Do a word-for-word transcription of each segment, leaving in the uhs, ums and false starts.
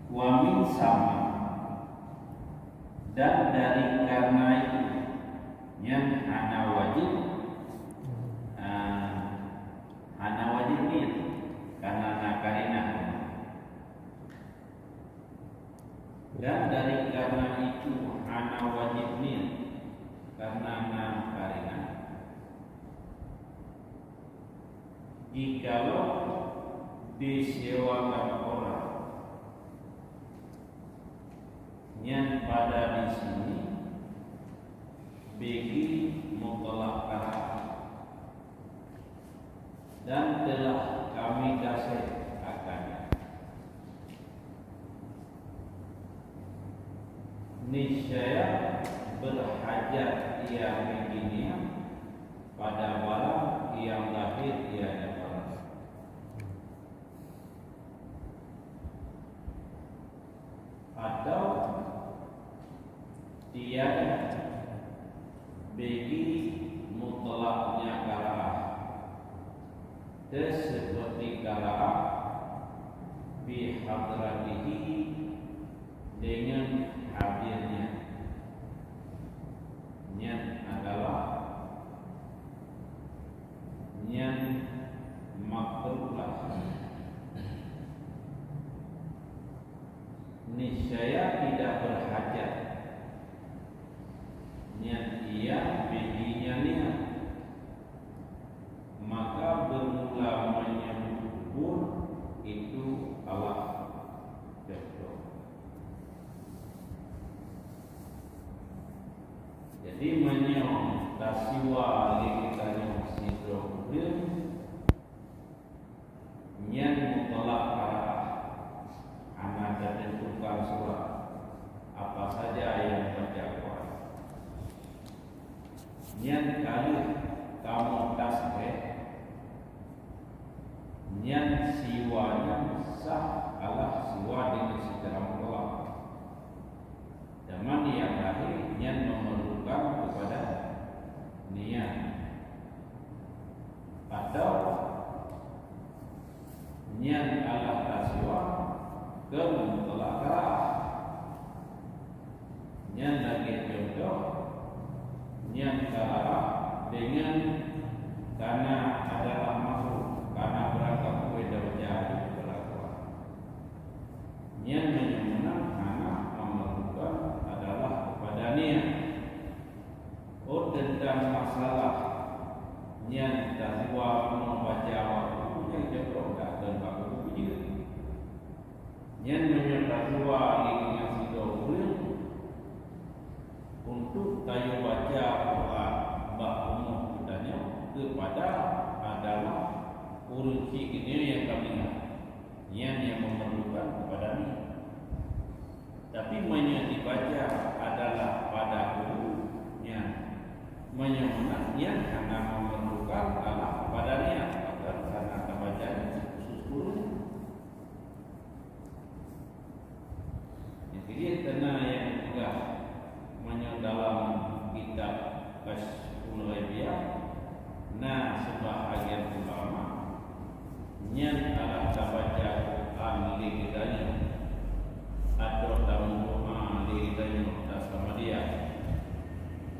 Wa min sama, dan dari karena itu, nyan hana wajib, ah, hana wajib niat, karena na karinah. Dan dari karena itu hana wajib niat, karena na karinah. Jikalau disewakan orang, nyan pada di sini bagi mutlak karahah dan telah kami kasih akan. Niscaya berhajat ia bagi niat pada barang yang lahir ia daripada. Atau tiada bagi mutlaknya karahah, seperti karahah bi hadratihi, dengan hadirnya. Nyan adalah, nyan makruh lah. Niscaya tidak berhajat, nyan ia bagi niat, maka bermula menyebut pun itu Allah. Contoh. Jadi, meunyoe tasiwa lé geutanyoe sidroe ureuëng, nyan mutlak karahah, hana teuteuntukan surat, apa saja nyang baca Quran. Nyan ka lheueh kamoe tasbih, nyan siwa nyan sah Allah siwa deungon secara mutlak. Zaman nyang lahé nyan memerlukan kepada niat. Atau nyan Allah tasiwa keu mutlak karahah. Nyan lagée contoh, nyan karahah deungon kana adalah makruh, kana beurangkat kueh dan beujaha di perlakuan. Nyan meunyoe meunan hana memerlukan adalah kepada niat. Oh, teuntang masalah nyan tasiwa bunoe baca waktu nyan contoh dak keu bak guru jeuet. Nyan meunyoe tasiwa lé geutanyoe sidroe ureuëng untuk tayue baca Quran bak rumoh geutanyoe keupada adalah ureuëng chik geutanyoe nyang ka meuninggai. Nyan nyang memerlukan kepada niat. Tapi meunyoe dibaca adalah pada guru, nyan meunyoe meunan nyan hana memerlukan Allah kepada niat, bahkan hana tabaca nyan khusus guru. Nyang keujeuet teuna nyang geupeugah meunyoe dalam kitab Kasyful Ghaibiyah, na seubahagian ulama nyan alah tabaca Quran lé geutanyoe, atau tameudoá lé geutanyoe tasamadiyah.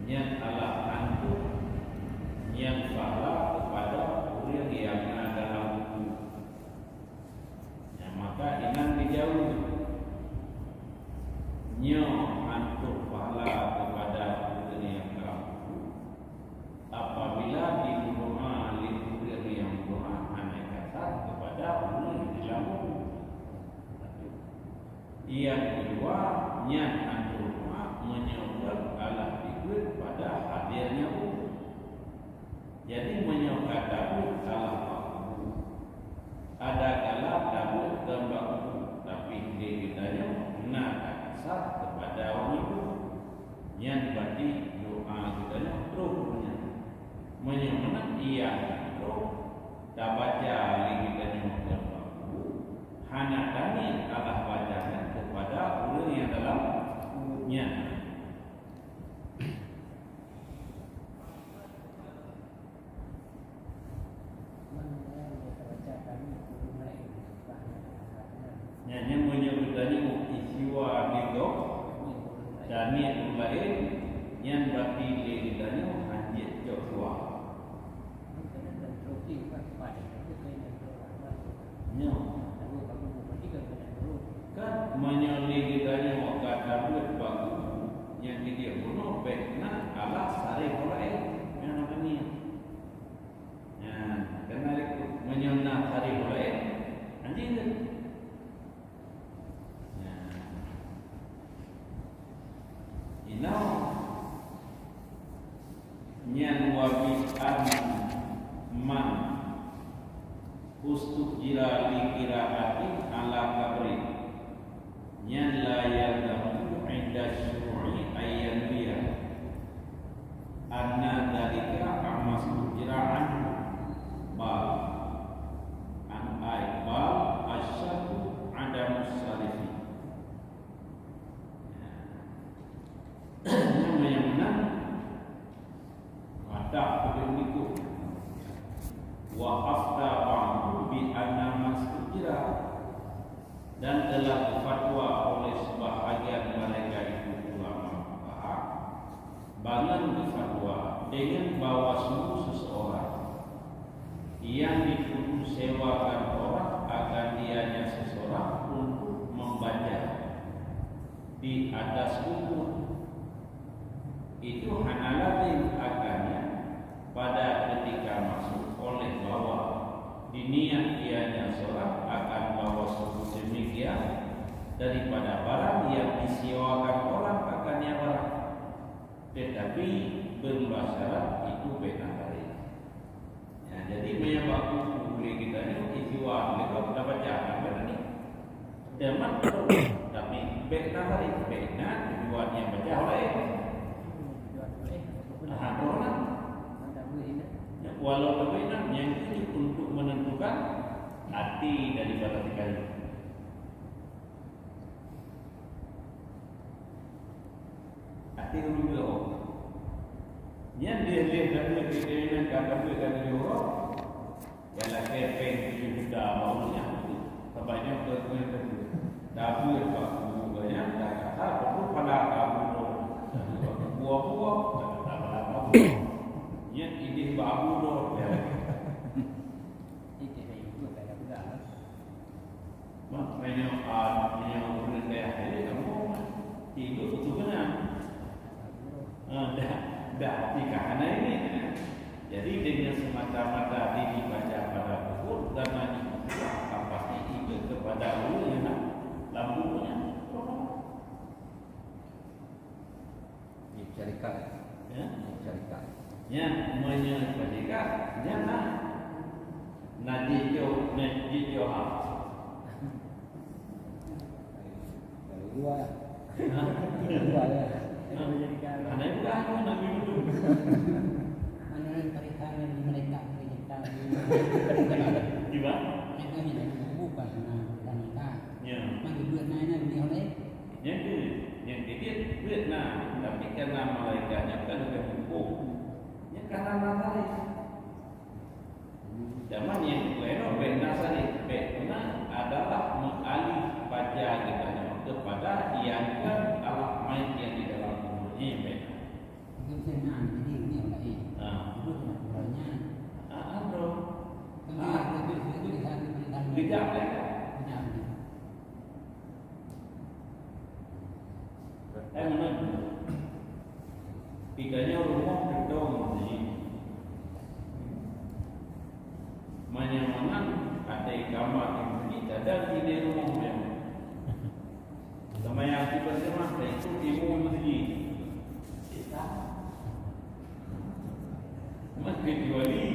Nyan alah antuk nyan pahala keupada ureuëng nyang na dalam buku. Nyang maka inan geujaweueb, nyoe antuk pahala keupada ureuëng nyang ka meutuwah, apabila jimeudoá lé ureuëng nyang meudoá hana kasat keupada ureuëng nyang dilanggung. Nyang keudua, nyan antuk doá meunyoe Allah dikeue pada hadir nyan. Jadi, meunyoe ka tabeuet Allah bak kubu, adakala tabeuet kon bak kubu, tapi lé geutanyoe na takasat keupada ureuëng nyan, nyan berarti doá geutanyoe troh nyan. Meunyoe meunan, iya troh tabaca lé geutanyoe kon bak kubu, hana taniet Allah baca nyan keupada ureuëng nyang dalam kubu nyan. Tanyoe istiwa di gob, dan niet ureueng laén, nyan berarti lé geutanyoe hanjeuet cok dua. Nyoe. Kan meunyoe lé geutanyoe ka tabeuet bak kubu nyang dijak bunoe, bék na alah saréh ureueng laén nyang na peunie. Nyan, keunan lé ku, meunyoe na saréh ureueng laén, hanjeuet. Nah. Inoe nyan wa bi an man ustujira li qira'atin ala qabri. Nyan la yalzamu inda syuru'i ayyan biya. Anna dzalika amastujira anhu. Bal. An ai bal asyaddu adamus sarifi. Nyang meunan, mata peue likot. Wa afta ba'du bi anna mastujira. Dan telah berfatwa oleh sebahagian mereka itu ulama fuqaha, bangon berfatwa dengan bahwa sungguh seseorang yang dituduh sewakan orang akan dianya seseorang untuk membaca di atas kubur. Itu hana lazim akannya pada ketika masuk oleh bahwa diniat ianya seorang akan bahwa sungguh demikian daripada barang yang disewakan orang akan ia barang. Tetapi berulah syarat itu bék na tarek. Ya, jadi meunyoe bak buku lé geutanyoe istiwa lé gob tabaca, apa tadi? Damat, tapi bék na tarek, bék na tujuan nyang baca laén. Aha, droe na. Ya, walau tapi na, nyang itu untuk menentukan hati daripada si kayu. Até ureueng bloe. Nyan lheueh-lheueh tabeuet di keunan ka tabeuet ka tujoh uroe. Ya lakée péng tujoh juta bak ureueng nyan. Sabab nyoe keu-, keu-, keu-, tabeuet bak kubu nyan, ka kata, "Beutôi pala kabu nyoe." Buah-buah, ka kata pala kabu. Nyan idéh bak abu nyoe. Mak, meunyoe, ah, meunyoe ureueng dayah ilée kamoe, tidur tu keunan. Ah, dah, dah hati ka hana ini. Jadi, dengan semata-mata diri baca pada kubur, dan nanti pasti ikut kepada ureueng nyang lam kubur nyan. Di syarikat. Ya? Di syarikat. Nyan, meunyoe syarikat, nyan na. Na jicok, na jicok ha. Dari luar. Ha? Dari luar, ya. Ha? Ada juga aku nak pergi dulu. Mana yang mereka, yang mereka, mereka. Gimana? Mereka ni dah bukan senang, bukan nikah. Ya. Maka buat naik-naik, beli oleh. Nyang keu, nyang keu jeuet beuet na, tapi karena malaikat nyan ka leubeh muphom. Nyan ka hana na tarek. Zaman nyang keu nyoe bék na tarek, bék na adalah meualih paja geutanyoe kepada nyang kon alah mait nyang di dalam kubur nyan bék na. Itu saya na, jadi ini orang lain. Ha. Itu cuma orang nyan. Ha, ha, bro. Kan dia, dia, dia, dia, dia, dia, dia, dia, Bijak malaikat. Bijak malaikat. Eh, meunan. Di geutanyoe rumoh keudong meuseujid. Meunyoe meunan, até kama di meuseujid, kadang di rumoh nyan. Seumayang sipat jeumaah, itu timu meuseujid. Maka kecuali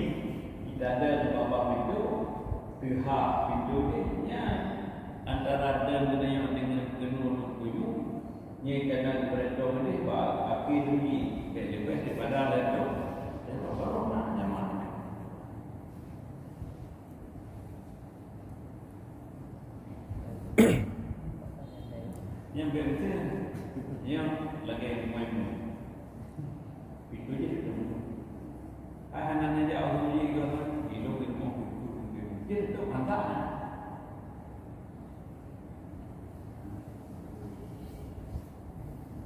kita ada di bawah pintu, teuhah pintu nyan, antara dan dengan keunoe kuyup, nyan kana dipeurintah lé bak akhé dunia, leubeh daripada laén tu, dan baru nak nyaman. Nyang biasa, nyang lagèe main. Itu je tu. Ah, hana ngajak orang ni ke, ilok ilmu itu, itu. Dia tu mantap.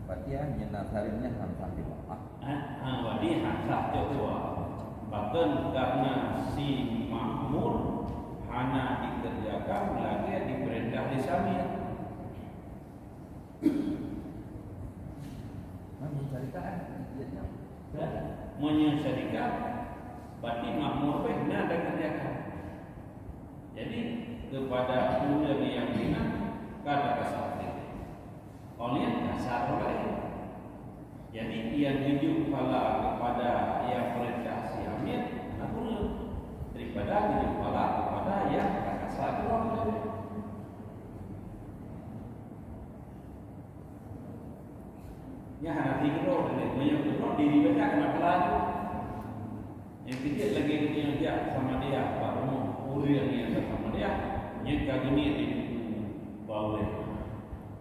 Fatihah nyan na sarin nyan han sah jaweueb. Ah, ah, wadi han sah jaweueb. Bahkan karena si makmur hana dikerjakan lagèe diperintah lé si amir. Nah, meunyo syarikat kan, ya, ya. Kan? Meunyo syarikat, berarti makmur bèk na dikerjakan. Jadi, kepada ureueng nyang ringan, ka takasa. Oleh kasar laén. Jadi, nyang geujok phala kepada nyang peurintah si amir, na ureueng, daripada geujok phala kepada nyang takasa keudroe. Nyan hana sidroe, meunyoe keudroe diri baca keunan phala jih. Nyang keujeuet lagèe geutanyoe jak samadiyah bak rumoh ureueng nyang ka samadiyah, nyan ka geuniet di buku bawée.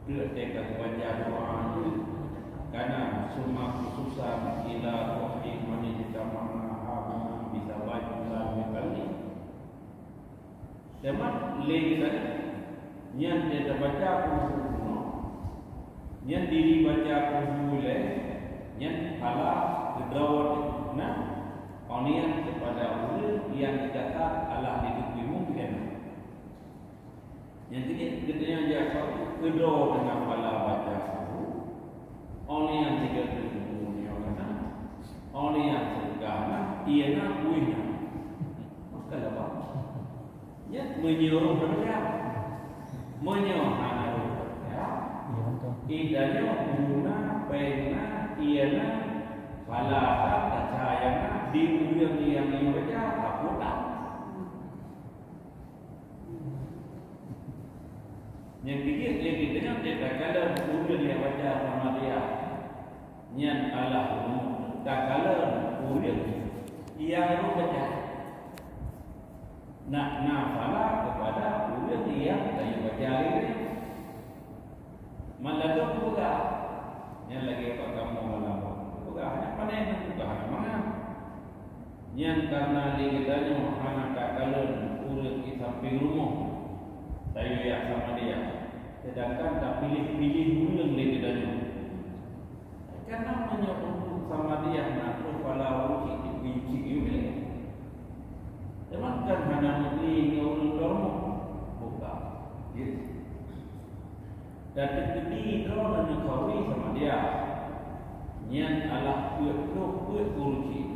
Treuk teuka geubaca doa nyan, kana summa khususan ila ruhi man ijtama'na hahuna bi sab'ati lam yukalli. Teuma lé geutanyoe, nyan teuka baca Qul Huwallah, nyan diri baca Qul Huwallah, nyan phala keudroe na, awak nyan kepada ureueng nyang geucatat Allah di teupeu mungken. Nyang keujeuet geutanyoe jak keudroe teungoh phala baca Qul Hu, awak nyan tiga teupeu mungken na, awak nyan teuka na, ié na, uih na. Maka laba. Nyan meunyoe roh teubaca. Meunyoe hana roh teubaca, geutanyoe guna, péng na, ié na, phala that, cahya na, di ureueng nyang baca, hapus that. Nyang keujeuet lé geutanyoe, takalon ureueng nyang baca samadiyah. Nyan Allah rumoh takalon ureueng nyang roh baca. Nak na phala kepada ureueng nyang tayue baca lé. Maladong peugah, nyan lagèe bak kamoe malam. Peugah, nyan pandai na peugah, hana mangat. Nyan karena lé geutanyoe hana takalon ureueng di sampéng rumoh tayue jak samadiyah, seudangkan tapiléh-piléh ureueng lé geutanyoe. Karena meunyoe untuk samadiyah na troh phala ureueng cit, cit, cit, cit, cit, teuma kan hana meutri ngon ureueng teurumoh. Buka. Ya. Dan teukeudi droeneuh neukhauri samadiyah, nyan Allah peuet troh peuet ureueng cit.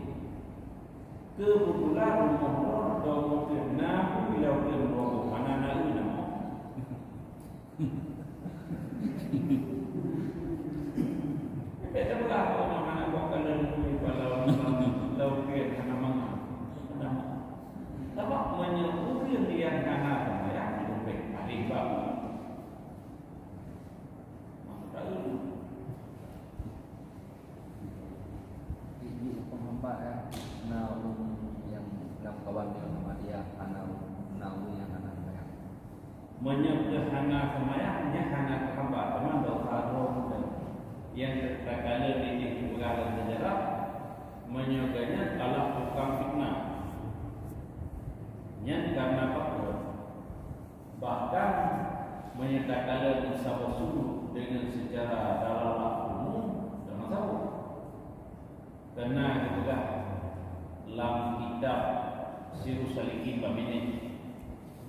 Keubeutulan rumoh droeneuh dong meuteun na bui lam keuneuk hana na eu nama. Beda belah kau nak anak buah kalian pun kalau lau kalian hana mangan. Hana mangan. Sebab meunyoe ureueng nyang hana sembahyang, lebih paling bagus. Maka dulu. Di, di penghambat, ya, na ureueng nyang lam kawan nyoe sama dia hana, na ureueng nyang hana sembahyang. Meunyoe keu hana seumayang, nyan hana teuhamba, teuma dosa droe meuteun. Nyang takalon di jih peugah lam seujarah, meunyoe geuh nyan Allah tukang fitnah. Nyan karena faktor. Bahkan, meunyoe takalon saboh sudut deungon seucara dalalah umum, teuma saboh. Keunan geupeugah lam kitab Sirus Salikin bak binéh.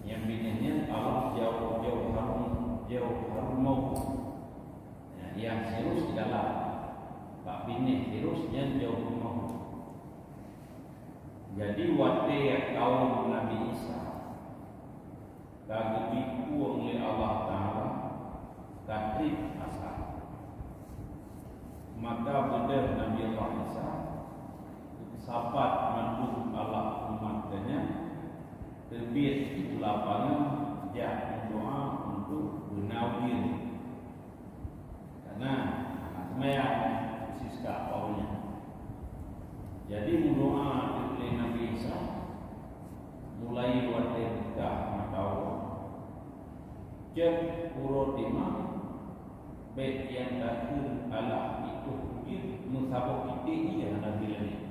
Nyang binéh nyan Allah jauh-jauh harum, jauh harum maut. Nyang Sirus di dalam. Bak binéh Sirus nyan jauh harum maut. Jadi watée kaum Nabi Isa ka geubri pueng lé Allah Taala, ka treb asa. Maka beudôh Nabi Allah Isa, sapat mandum Allah umat geuh nyan, teubiet u lapangan jak meudoá untuk beuna ujeuen. Karena hana seumayang, khusus ka awaknyan. Jadi meudoá lé Nabi Isa, mulai watée buka mata uroe, cok uroe timang, bék nyang takheun Allah itoh ujeuen meusaboh titék ié hana bileuneh.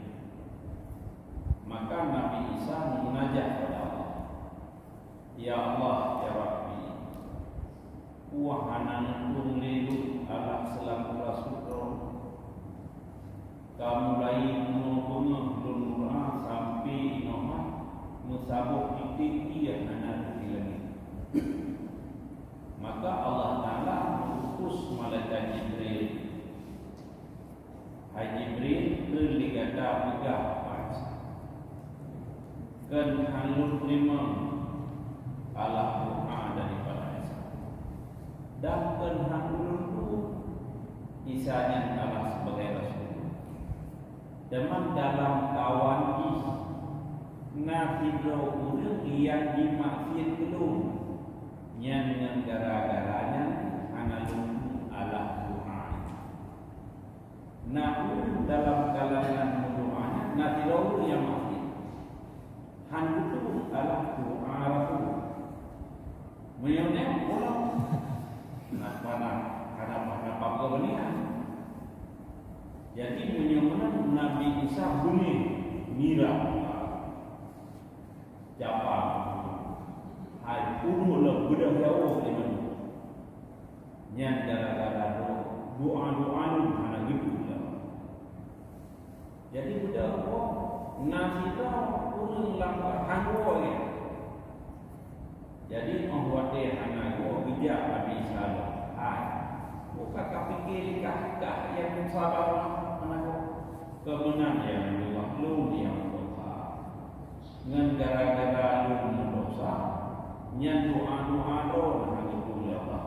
Maka Nabi Isa meumunajat bak Allah, "Ya Allah, ya Rabbi, Wah, hana neutulông lé lôn Allah seulaku rasul droe. Ka mulai bunoe beungoh lôn meudoá sampoe inoe meusaboh titek ié hana teuka langét. Maka Allah Taala meuutus malaikat Jibril. Hai Jibril, kheun lé gata peugah bak Isa, kheun han lôn teurimong Allah doá daripada Isa, dan kheun han ulôn tuwoe Isa nyan Allah sibagoe Rasul. Teuma dalam kawan jih na sidroe ureuëng nyang jimaksiet keu lôn, nyan ngon gara-gara nyan hana lôn tuwoe Allah doá. Na ureuëng dalam kalangan meudoá nyan na sidroe ureuëng nyang maksiet. Han geuteupeue Allah doá rasul. Meunyoe nyan, ulôn na pana, hana, hana pakoe beunihan. Jadi, meunyoe meunan Nabi Isa beungéh nira, capa, hai puluh lom beudôh jaweueb lé mandum. Nyan gara-gara do-, doá-doá lôn hana geuteupeue. Jadi, beudôh boh na sidroe ureuëng lam hana woe lé. Jadi, óh watée hana woe, geujak Nabi Isa lom, "Hai, peue ka kapike likah-likah nyang sabar hana woe? Keu meunan nyang lôn, lôn nyang dosa. Ngon gara-gara lôn meudosa, nyan doá-doá droe hana geuteupeue lé Allah."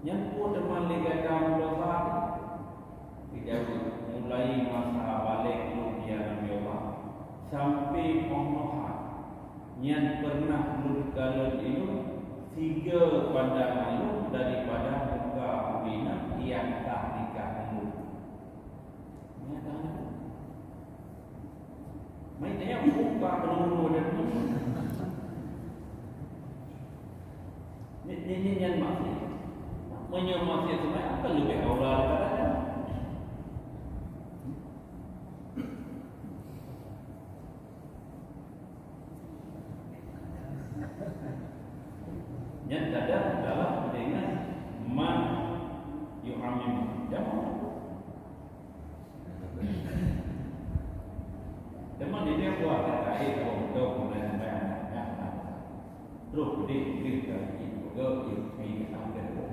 Nyan peue teuma lé gata meudosa? Geujaweueb, mulai masa balek lôn ya Nabi Allah, sampoe óh noe that, nyan peureunah lôn kalon ilôn, sigoe pandangan lôn daripada muka ubé nyang ka nikah lôn. Mai tanya. Mai tanya buka penuh-penuh dan penuh. Ni, ni, ni nyan maksiat. Meunyoe maksiat seumai, akan leubeh aula daripada nyan. Nyan kadang dalam dengan man yu'amim. Jangan. Teuma di dia buah kata, eh, kalau betul pun dah sampai anak, ya, anak. Terus pedih, pedih, pedih, pedih, pedih, pedih, pedih.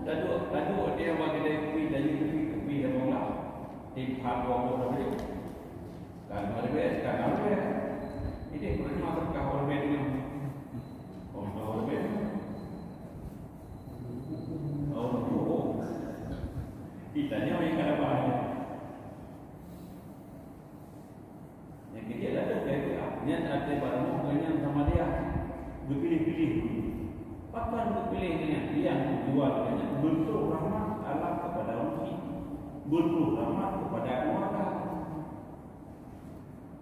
Taduek, taduek dia bak kedai kupi, dan kupi, kupi dah bola. Tim hal dua puluh dah beli. Kan berbeda, kan berbeda. Ini pernah masuk ke berbeda dengan. Oh, berbeda. Oh, oh, oh. Kita ni orang yang kada paham. Nyang keu jeuet ladôm keu nyan até barô nyan sama dia geupiléh-piléh. Pakon geupiléh nyan? Nyang tujuan nyan beuntoh rahmat Allah kepada umat, beuntoh rahmat kepada keluarga.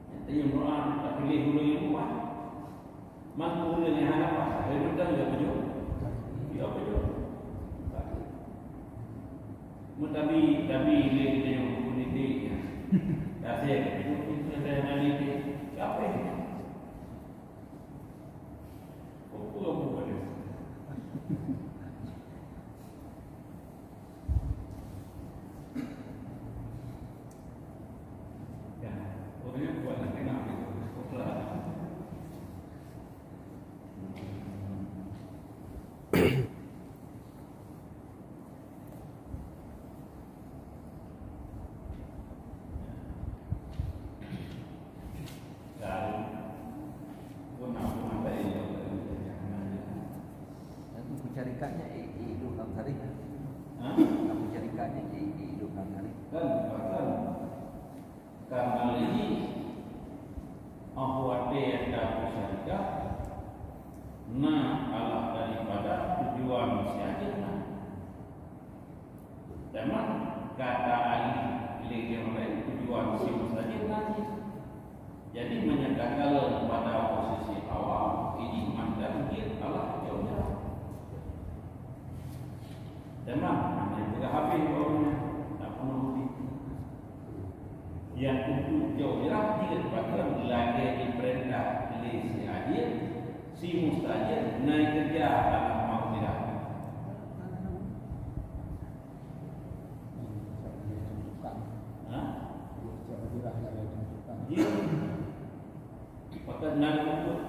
Nyang teunyum doa tapiléh ureuëng nyang kuat. Mangkok ureuëng nyang hana paih, hai mantong ya beujeuet. Ya beujeuet. Meutabi, tabi lé geutanyoe meunitik nyan. Dasé geutanyoe pintoe hana nitik. Kape? Peue-peue buet. Ya, ureuëng nyan buat nak tengah. Lalu, pun aku nampak dia. Aku cari katnya, eh, eh, hidup dalam sehari. Ha? Aku cari katnya, eh, eh, hidup dalam sehari. Kan, bahkan, karena ini, aku ada yang tak syarikat, na Allah daripada tujuan si Adam na. Teuma kata Ali lé nyang laén tujuan si Musa jih na jih. Jadi meunyoe takalon pada posisi awam, ini mandang jeuet Allah jauh jarak. Teuma hana peugah habéh bak ureuëng nyan, tak pernah mudi. Nyang untuk jauh jarak jeuet pakon lagée jipeurintah lé si Adam, Si mustajir na keureuja dalam maghfirah. Ha? Iya. Pakat na leumbut.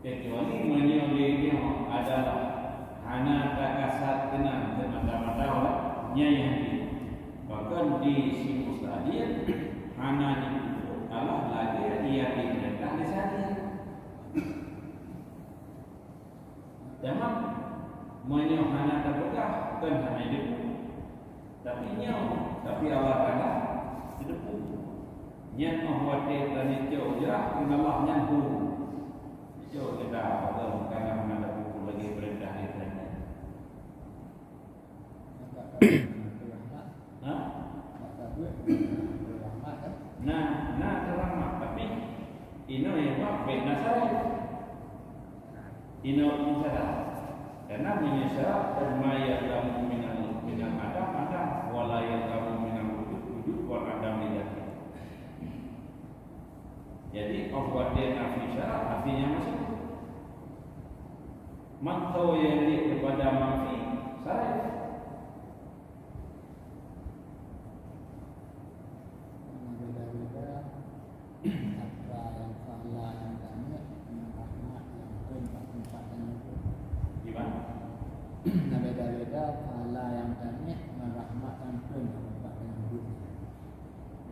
Kecuali meunyoe lé nyoe adalah hana takasat keunan semata-mata, nyan nyang jih. Bahkan di si mustajir hana jipeubuet Allah lagée nyang jipeurintah lé si jih. Teuma meunyoe hana tapeugah, kon hana jipeubuet. Tapi nyoe, tapi Allah Taala jiteupeue. Nyan óh watée tanicok ujrah keu Allah nyan hu. Nicok gata, Allah Taala hana tapeubuet lagée peurintah gata nyan. Ha? Na, na teurahmat, tapi inoe nyang bak bèk na syarat. Inoe syarat. Karena meunyoe syarat, kan ma yalzamu minal, minal adam, adam, wa la yalzamu minal wujud, wujud, wal adam li dzatihi. Jadi, óh watée nafi syarat, nafi nyang maksud. Mantong nyang jeuet keupada manfi, syarat. Beda-beda, apa yang salah yang banyak, yang rahmat yang pun tak sempat dan itu. Gimana? Nah, beda-beda, pahala yang banyak, yang rahmat yang pun tak sempat dan itu.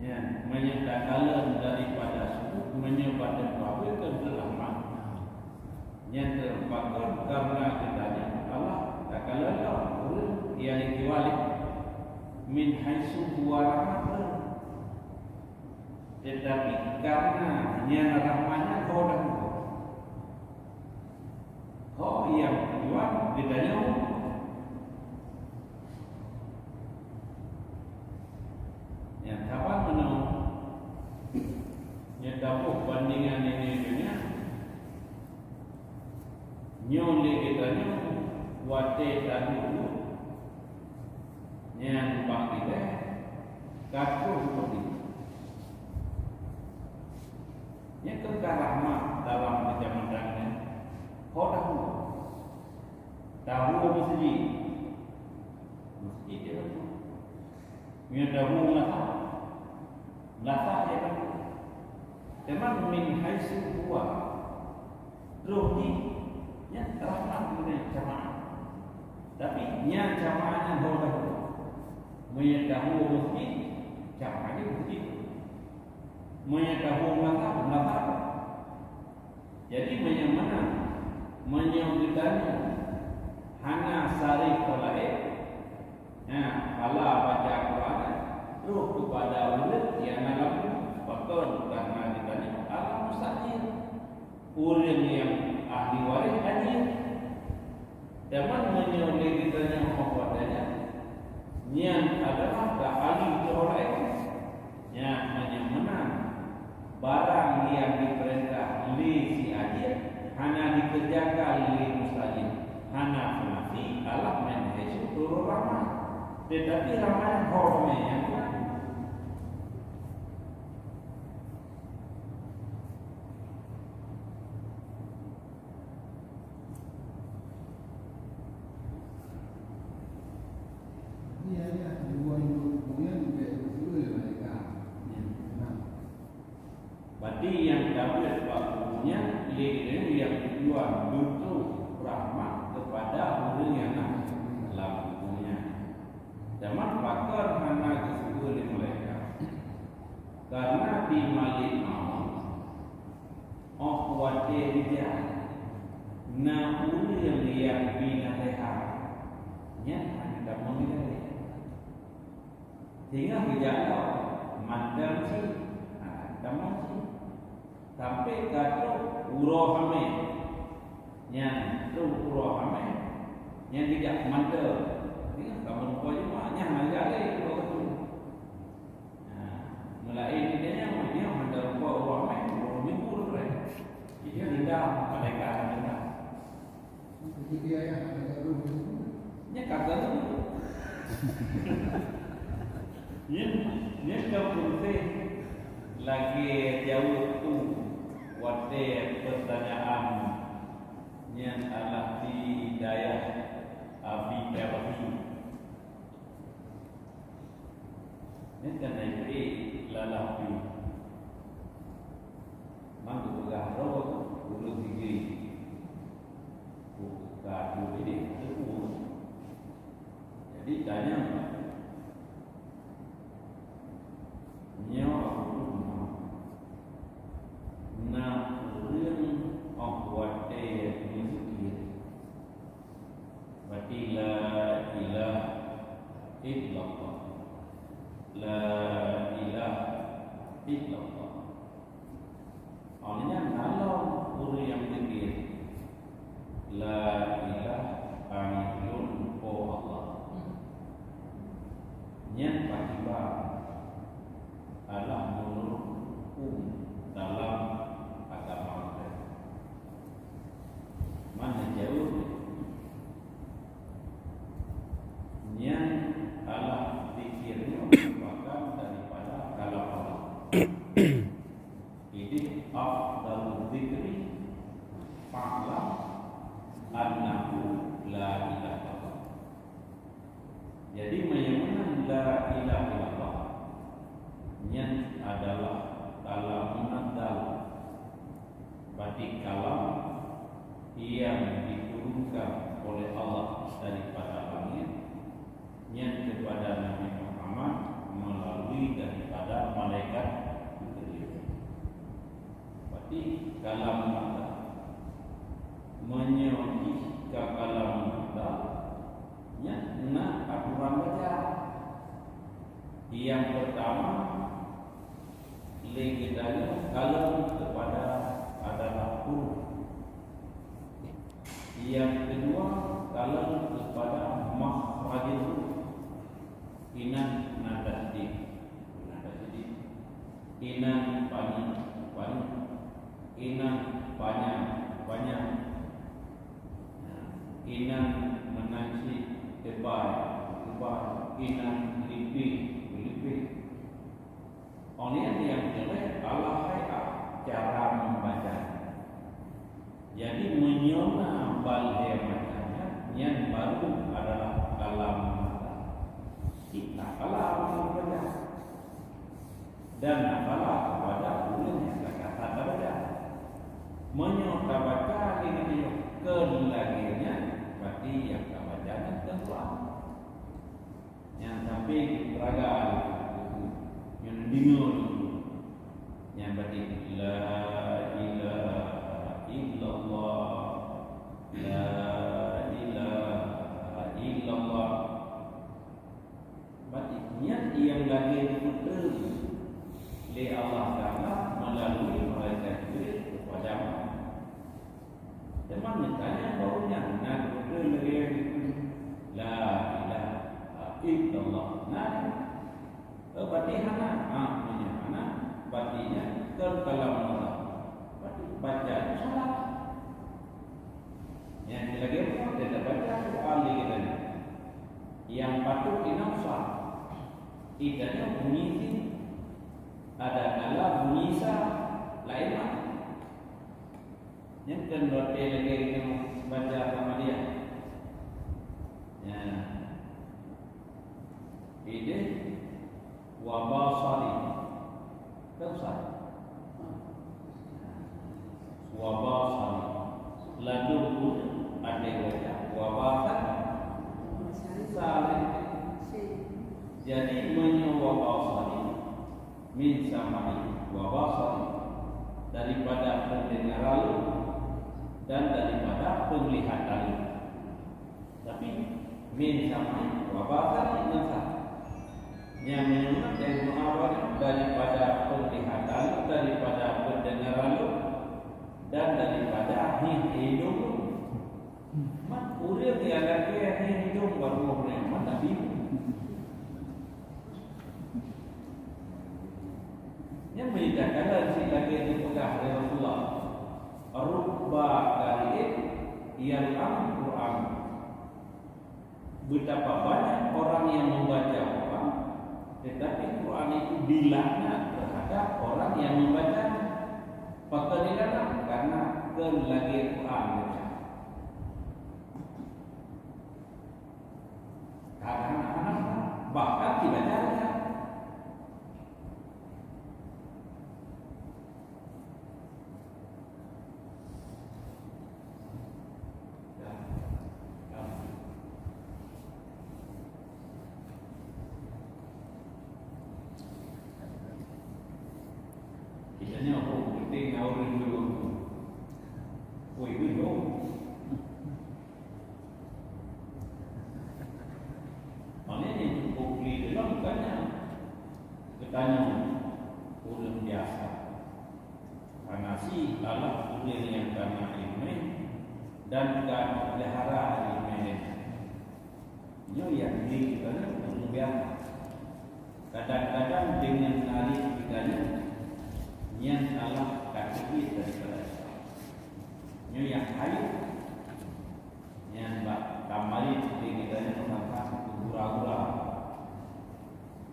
Nyan, meunyoe takalon daripada sudut, meunyoe bak teumpat keu rahmat. Nyan teupakon karena geutanyoe Allah takalon lom ureueng nyang ikiwali min haitsu huwa rahmatun. Tetapi karena nyan rahmatnya ho dahulu. Ho nyang tujuan geutanyoe. Nyang saban meunoe, nyoe taboh bandingan nyoe nyoe nyoe. Nyoe lé geutanyoe watée taduek nyan bak ilée ka troh meuti. Nyan keuh ka rahmat dalam keucamatan nyan. Ho dahulu. Tahu meuseujid. Meuseujid dia betul. Nyoe tahu meunasah. Meunasah dia betul. Teuma min haitsu huwa. Troh jih, nyan rahmat geutanyoe jamaah. Tapi nyan jamaah nyan ho dahulu. Meunyoe tahu meuseujid, jamaah nyan meuseujid. Meunyoe tahu meunasah, meunasah. Jadi, meunyoe meunan, meunyoe geutanyoe hana saréh ho laén, na, pahala baca Quran, troh keupada ureueng nyang na lam pakon, karena geutanyoe al-mustajir, ureueng nyang ahli waréh ka jeuet. Teuma meunyoe lé geutanyoe ho watée nyan, nyan adalah ka ahli ho laén. Nyan meunyoe meunan, barang nyang jipeurintah lé si jih hana jikeureujakan lé mustajir, hana meunafi Allah min haitsu turun rahmat. Teutapi rahmat ho ramé nyang meunan. Berarti nyang tabeuet bak kubu nyan lé geutanyoe nyang tujuan beutôi rahmat keupada ureueng nyang na lam kubu nyan. Teuma pakon hana geuseuôt lé malaikat? Karena di Malikul Maut, óh watée rijang, na ureueng nyang binaseuhat, nyan hana tamong ilée. Singoh geujak lom, mantong cit, hana tamong cit. Sampoe ka troh uroe hamé. Nyan troh uroe hamé, nyan geujak mantong. Singoh ka meurumpok jih, nyan hana geujak lé uroe keudua. Nah, meulaén di donya, nyoe hana rupa uroe mé, uroe minggu lom. Jadi, dendam, malaikat dendam. Jadi, dia yang ada roh minggu. Nya kata tu. Nya, nya ka proses lagée jaweueb tu. Watée pertanyaan nyan adalah di dayah Abi Karhi. Nyan kan naik beri lalah pi. Mang geupeugah droe ureuëng tinggi. Buka dulu ini, ada ureuëng. Jadi tanya, nyoe Abu Umar, na ureuëng óh watée meuzikir, berarti la ilaha illallah, la ilaha illallah. Awaknyan na lom ureuëng nyang zikir, "La ilaha illallah." Nyan pakiban Allah meunurot huköm dalam agama geutanyoe. Mana jauh? Nyan Allah zikir nyoe merupakan daripada kalam Allah. Idih afdalu dzikri fa'lam annahu la ilaha illallah. Jadi, meunyoe meunan la ilaha illallah, nyan adalah kalam munazzal. Berarti kalam yang diturunkan oleh Allah daripada langit, nyan kepada Nabi Muhammad melalui daripada malaikat Jibril. Berarti kalam Allah. Meunyoe jih ka kalam Allah, nyan na aturan baca. Yang pertama, lé geutanyoe kalon kepada adalah huruf. Yang kedua, kalon kepada makhrajul huruf. Inan na tasydid, na tasydid. Inan paneuk, paneuk. Inan panyang, panyang. Inan meunan cit teubai, teubai. Inan lipéh, lipéh. Awaknyan nyang keuneuk Allah hai a cara membaca. Jadi, meunyoe na ban lhée macam nyan, nyan baru adalah kalam Allah. Cit na kalam Allah. Dan na kalam kepada ureuëng nyang ka that tabaca. Meunyoe tabaca lé geutanyoe kon lagée nyan, berarti nyang tabaca nyan kon Quran. Nyang sampai geupeutraga lé buku, nyang deungoe lé buku. Nyang berarti, "La ilaha illallah, la ilaha illallah." Berarti nyan nyang lagée geupeutrön lé Allah Taala meulalu malaikat Jibril kepada Muhammad. Teuma neutanyong bak ureuëng nyan, na geupeugah lagée nyan, "La ilaha illallah." Na, eh, berarti hana. Ah, meunyoe hana, berarti nyan kon kalam Allah. Berarti baca nyan salah. Nyan lagée nyoe, tabaca Quran lé geutanyoe. Nyang patut inong sa. Geutanyoe bunyi jih, ada kala bunyi sa, laén makna. Nyan kon roti lagée nyoe baca Ahmadiyah. Ya. Ideh wa basari. Tak usah. Wa basari. Lalu pun ada baca wa basari. Salah. Jadi, meunyoe wa basari, min sam'i wa basari, daripada pendengaran lôn dan daripada penglihatan lôn. Tapi, min sam'i wa basari nyan sa. Nyang meunyoe dari penglihatan lôn, daripada pendengaran lôn, dan daripada hidung lôn. Mat ureuëng nyang lagée nyan hidung baru ureuëng mat Nabi. Nyang meunyoe takalon cit lagée geupeugah lé Rasulullah, "Rubba qari'in yal'anul Qur'an." Betapa banyak orang yang membaca Quran, tetapi Quran itu dilaknat terhadap orang yang membacanya. Pakon di dalam? Karena kon lagée Quran baca. Hana-hana, bahkan dibaca. Kita nyoe pun penting ureueng dulu. Oi, dulu. Maknanya yang cukup beli dalam tanya. Geutanyoe ureueng biasa. Hana si Allah ureueng nyang kana iéleumé dan ka peulihara iéleumé nyan. Nyoe nyang di geutanyoe ureueng biasa. Kadang-kadang deungon narit geutanyoe nyan Allah ka teubiet daripada Islam. Nyoe nyang hayeu. Nyan bak tamarit di geutanyoe teuntang gura-gura.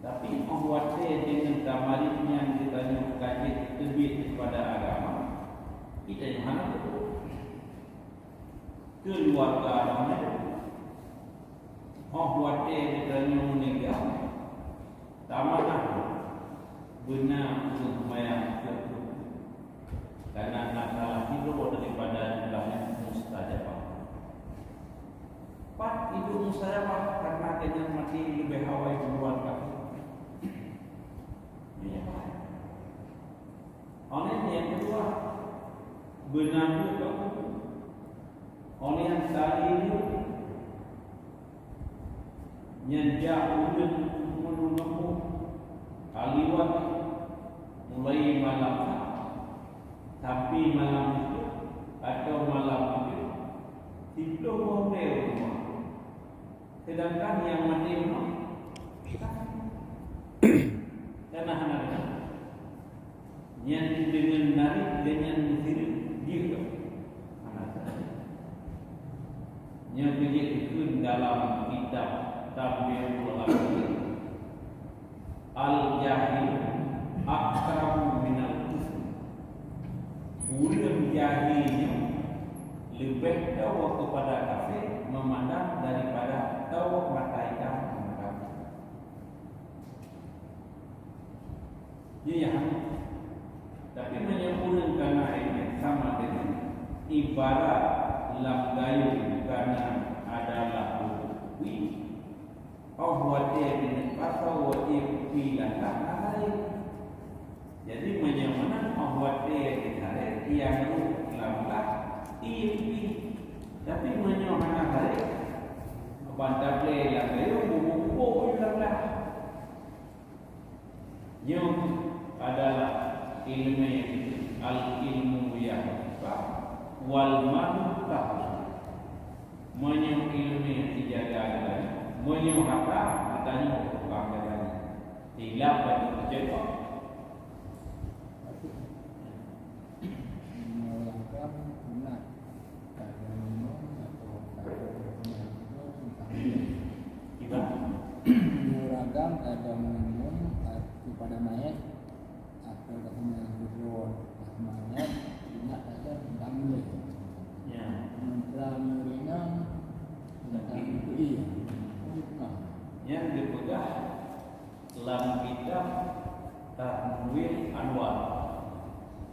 Tapi óh watée deungon tamarit nyan geutanyoe ka jeuet teubiet daripada agama, geutanyoe hana peubuet. Keuluwarga tanyoe, óh watée geutanyoe meuninggai, tamanah beuna ureueng seumayang keu Karena na salah sidroe daripada jumlah nyan mustajabah. Pat iduek mustajabah karena keunan maté leubeh awai duluan kafé. Iya. Oleh nyang keudua, beuna keu kaku. Oleh nyang kali nyan jak ureueng meunurot kaliwat mulai malam Sabat sampai malam Jumat atau malam Jumat, siplôh boh udée u rumoh. Sedangkan nyang maté rumoh, dan hana deungon. Nyan deungon narit dan nyan meusireuk jeuet. Hana salah. Nyoe keujeuet geukheun dalam kitab Tanbihul Ghafilin, "Al-jahil akramu minal muslim." Ureueng jahil nyoe leubeh teuwoe keupada kafé meumandang daripada teuwoe mata itam keu kafé. Nyoe nyang hana. Tapi meunyoe ureueng kana iéleumé sama deungon ibarat lam gayung kana adalah kupi, óh watée keuneuk pasoe watée kupi langkah na laén. Jadi meunyoe meunan óh watée keuneuk harét nyang rôh lam lah ié kupi. Tapi meunyoe hana harét, ban tablée lam gayung bubuk-bubuk lam lah. Nyoe adalah iéleumé, al-ilmu yahfa wal malu tahfa. Meunyoe iéleumé ijaga geutanyoe, meunyoe hareuta geutanyoe tukang jaga. Silap baju keuceuk. Meunyoe ragam sunat, kadang minum atau kadang minum sambil. Kiban? Meunyoe ragam kadang minum kepada mayat atau kadang minum mayat, sunat kadang sambil. Ya. Meunyoe rinang, tentang itu iya. Nah. Nyang dipeugah lam kitab Tanwir Anwar.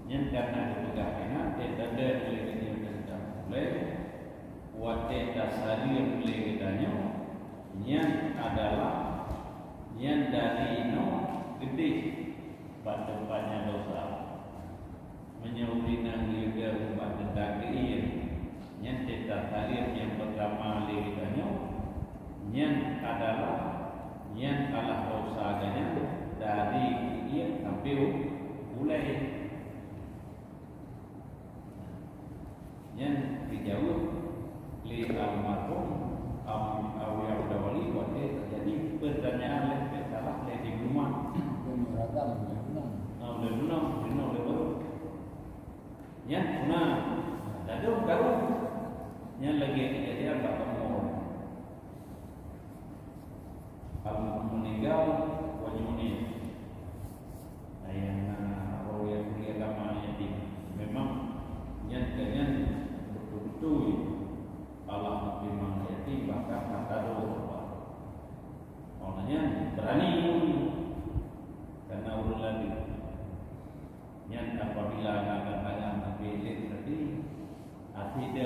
Nyan kana geupeugah keunan, teuntèe lé geutanyoe teuntang ulèe, watèe tasaleuem lé geutanyoe, nyan adalah, nyan dari inoe keudeh bak teumpat nyang dosa. Meunyoe ureueng inong geuyue bak teuntang keuieng, nyan teuntang saleuem nyang peutama lé geutanyoe, nyan adalah nyan alah dosa geuhnyan dari keuieng sampoe u-, ulèe. Nyan geujaweueb lé almarhum Am-, Abuya Udawali watèe teujadi peutanyaan lé, salah lé di rumah. Itu meuragam lé gunong. Ah, lé gunong, gunong lé baru. Nyan na, ladôm karu. Nyan lagèe keujadian bak kamoe. Almarhum meuninggai, wanyoe ni. Ayah na, roh yang kuliah agama ni yatim.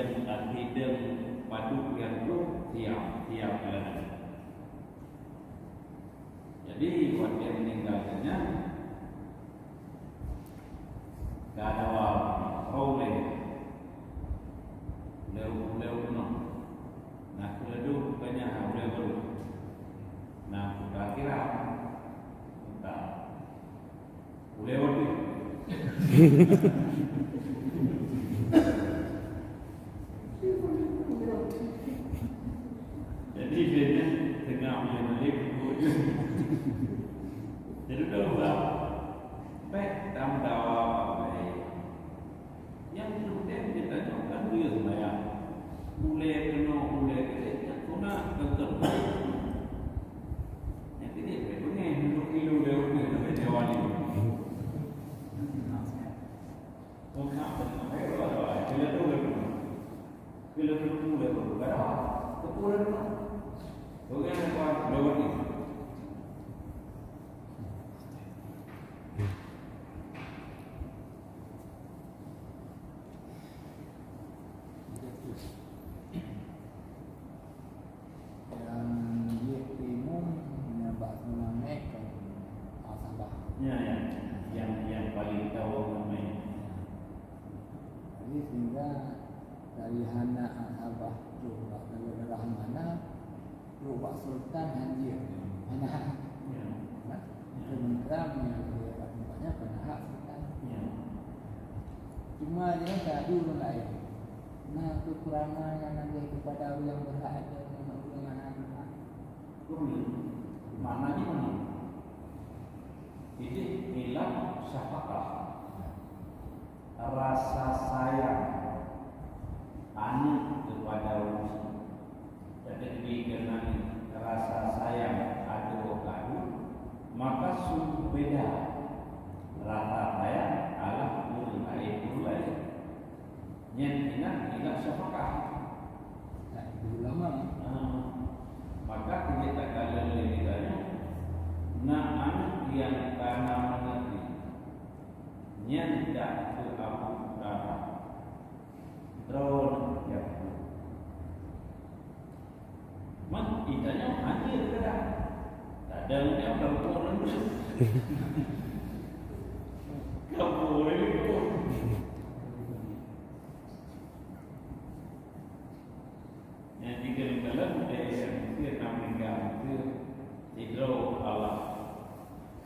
Akhé deueng padub nyang troh siap, siap jalan. Jadi, watèe meuninggai nyan, ka dawa ulèe, ulèe, ulèe keunoe. Na keuleudôh bukannya ulèe barô. Na kuta kira. Kuta. Ulèe watèe. Jadi, dia ni tengah punya balik. Jadi, dah ubah. Baik, tam dawa baik. Nyang penting geutanyoe kan dia sembahyang. Ulèe keunoe, ulèe keudéh, nyan sunat, kan sunat. Nyang keuneuk beungèh, meunurot ilmu dia, dia sampai Jawa ni. Sunat, beuna, baik, baik, baik. Bila tu, bila tu, dia tu, kalau tu, dia tu. Beungèh, dia tu, dia tu. Dan jih imum nyang bak seunang mè kan asabah. Ya, ya. Yang, yang paling tahu namanya. Ya. Jadi sehingga dari hana asabah tu bak darah mana, trok bak sultan hanjeuet, hana hak. Ya. Nah, ya. Sementara meunyoe di tempat nyan hana hak sultan. Ya. Cuma dia tak ada ureueng laén. Nah, kekurangan yang ada kepada ureueng berhak ada, ureueng hana berhak. Betul. Maknanya mana? Jadi, hilang syafaqah. Rasa sayang aneuk kepada ureueng. Teukeudi keunan rasa sayang adoe keu aneuk, maka sungguh beda rasa sayang Allah ureueng laén ureueng laén. Nyan inan ilah syafaqah. Ulama. Ah, maka keujeuet takalon lé geutanyoe, na aneuk nyang ka na meungerti. Nyan dak keu Abu Bakar. Droeneuh jak. Man, geutanyoe hana keudeh. Kadang nyoe kampung ureueng. Kampung ureueng. Nyang tiga dalam budaya Mesir, Afrika Mesir, sidroe Allah.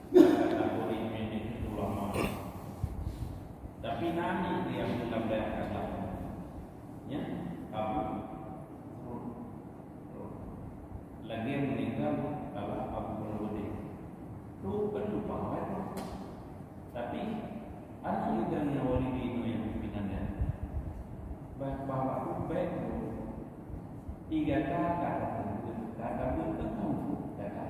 Kata boleh menjadi ulama. Tapi nani dia dalam dayah Allah. Ya, Abu. Lagi meninggal Allah Abu Bakar. Tu kan lupa kan? Tapi, aneuk idang nyang walidi nyoe nyang pimpinan nyan, bah, bah, bah, baik tu. Tiga kata, kata tersebut, kata bertemu, kata.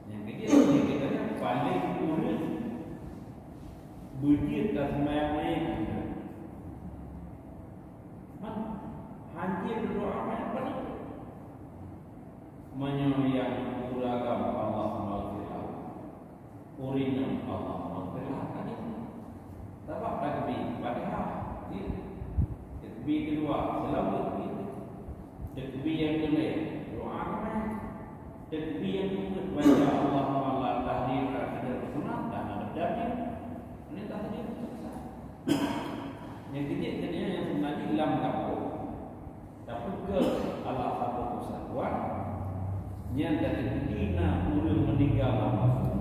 Nyang keujeuet, nyang keujeuet, paléng ureueng beujeuet ka seumayang manyét. Man, hanjeuet doa manyét padub. Meunyoe nyang ureueng agam Allah maghfirah, ureueng nyan Allah maghfirah tadi. Sabab takbir Fatihah, ya. Takbir keudua, seulaweuet, ya. Takbir nyang keulhèe, doa keunan. Takbir nyang keupeuet, baca Allahumma la tahrim, la tahrim, sunat, dan ada takbir. Ini takbir, susah. Nyang keujeuet, keujeuet nyang seunang lam kampung. Tapi keu Allah saboh persatuan, nyan dari dina ureueng meuninggai lam kampung,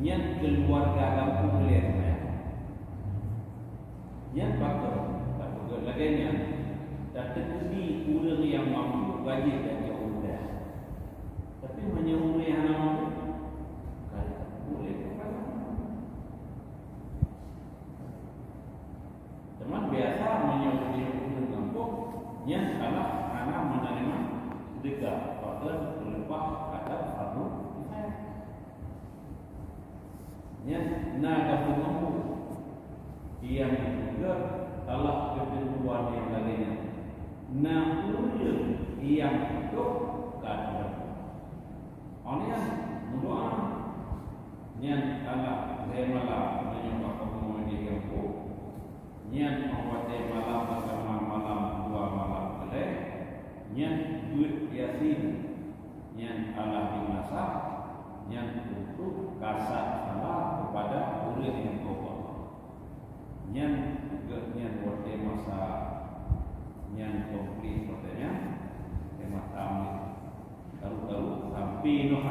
nyan keuluwarga kampung lé. Nyan patut tapeugah lagèe nyan, tateukudi ureueng nyang mampu gaji dan nyang mudah. Tapi meunyoe ureueng nyang hana mampu, ka boleh kepada. Teuma biasa meunyoe ureueng gampông, nyan salah hana meunarima seudeukah, bahkan meuleupah adat fardu kifayah. Nyan na gampông-gampông nyang juga salah ketentuan nyang lagèe nyan. Na ureueng nyang putôh ka teurimong. Awak nyan meudoa. Nyan Allah lhèe malam meunyoe bak kamoe di gampông. Nyan óh watèe malam beusama malam dua malam keulai, nyan beuet Yasin. Nyan Allah dimasak, nyan untuk kasat salah kepada ureueng nyang tobat. Nyan geuh nyan watèe masa nyan komplit watèe nyan, watèe masa amé. Taru-taru sampai Nuh.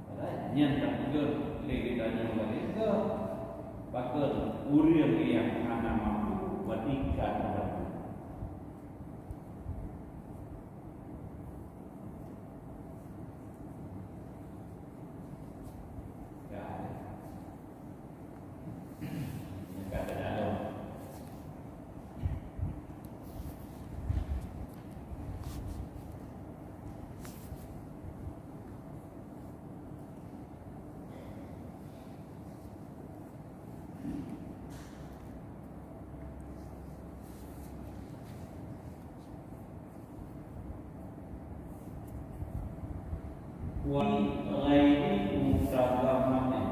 Padahai nyan ka peugah lé geutanyoe lagèe nyan, pakon ureueng nyang hana mampu beutingkat batu. Wa ghairi mutadammanin.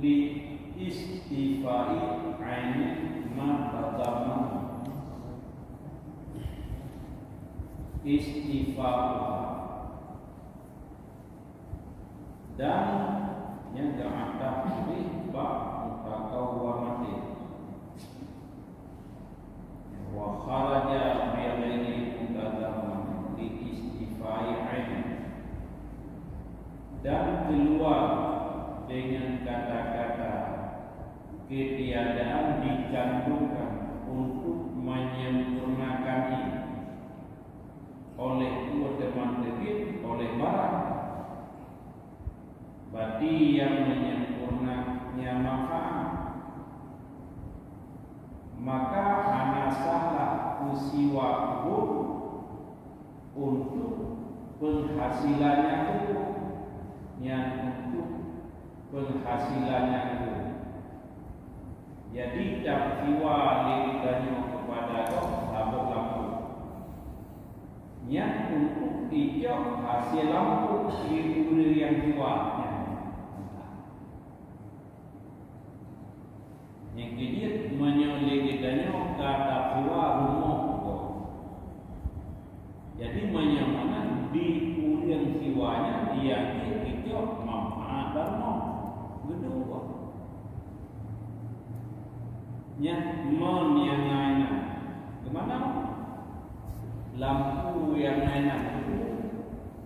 Li istifai aini ma tadamman. Istifa'u. Dan nyang geuatap diri bak mutaqawwamatin. Wa kharaja bi ghairi mutadamman li istifai ain. Dan keluar dengan kata-kata ketiadaan dikandungkan untuk menyempurnakan ini. Oleh dua teman terbit, oleh barang. Berarti yang menyempurnanya manfaat. Maka hana salah usiwa kubur untuk penghasilannya kubur. Yang untuk penghasilannya kubur. Jadi, tasiwa lé geutanyoe keupada gob saboh lampôh. Nyan untuk ijok hasé lampôh di ureueng nyang siwa nyan. Nyang keujeuet, meunyoe lé geutanyoe ka tasiwa rumoh gob. Jadi, meunyoe meunan di ureueng siwa nyan, dia pih ijok manfaat dalam rumoh. Geudong gob. Nyan mon nyang na inan. Geumanö? Lampôh nyang na inan.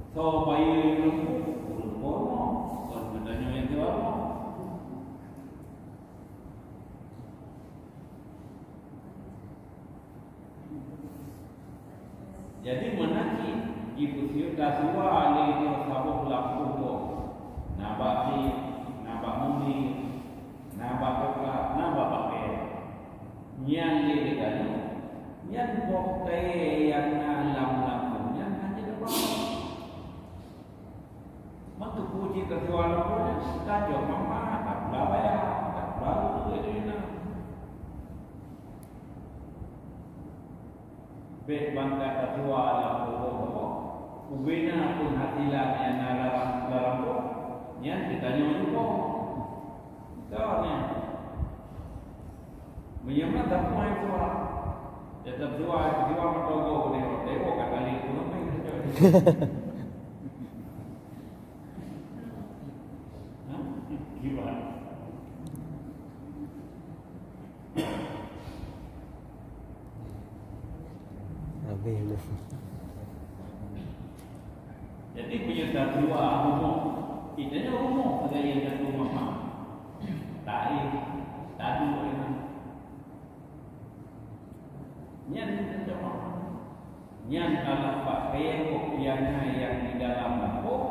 Soe bayeue lampôh? Ureueng rumoh. Kon geutanyoe nyang siwa rumoh. Jadi, meunan cit jipeusieuet tasiwa lé nyoe saboh lampôh gob. Na bak sie, na bak muli, na bak coklat, na bak pakèe. Nyan lé geutanyoe, nyan boh kayèe nyang na lam lampôh nyan hana teupake. Meuteupeu cit tasiwa lampôh nyan, tajok mama, tapula bayar, tapula lé inan. Bèk ban ka tasiwa lampôh gob, ubena pun hasilan nyang na lam, lam lampôh, nyan geutanyoe jukong. Ka nyan. Meunyoe na tapeumain suara, ya tasiwa, tasiwa meutogo udah dewa ka kali pun apa yang terjadi. Hah? Gimana? Habis dah. Jadi, meunyoe tasiwa rumoh, kita nyoe rumoh sagai nyang ka tueng mama. Taéh, taduek nyan. Nyan tasiwa. Nyan Allah pakai nyang di dalam lampôh.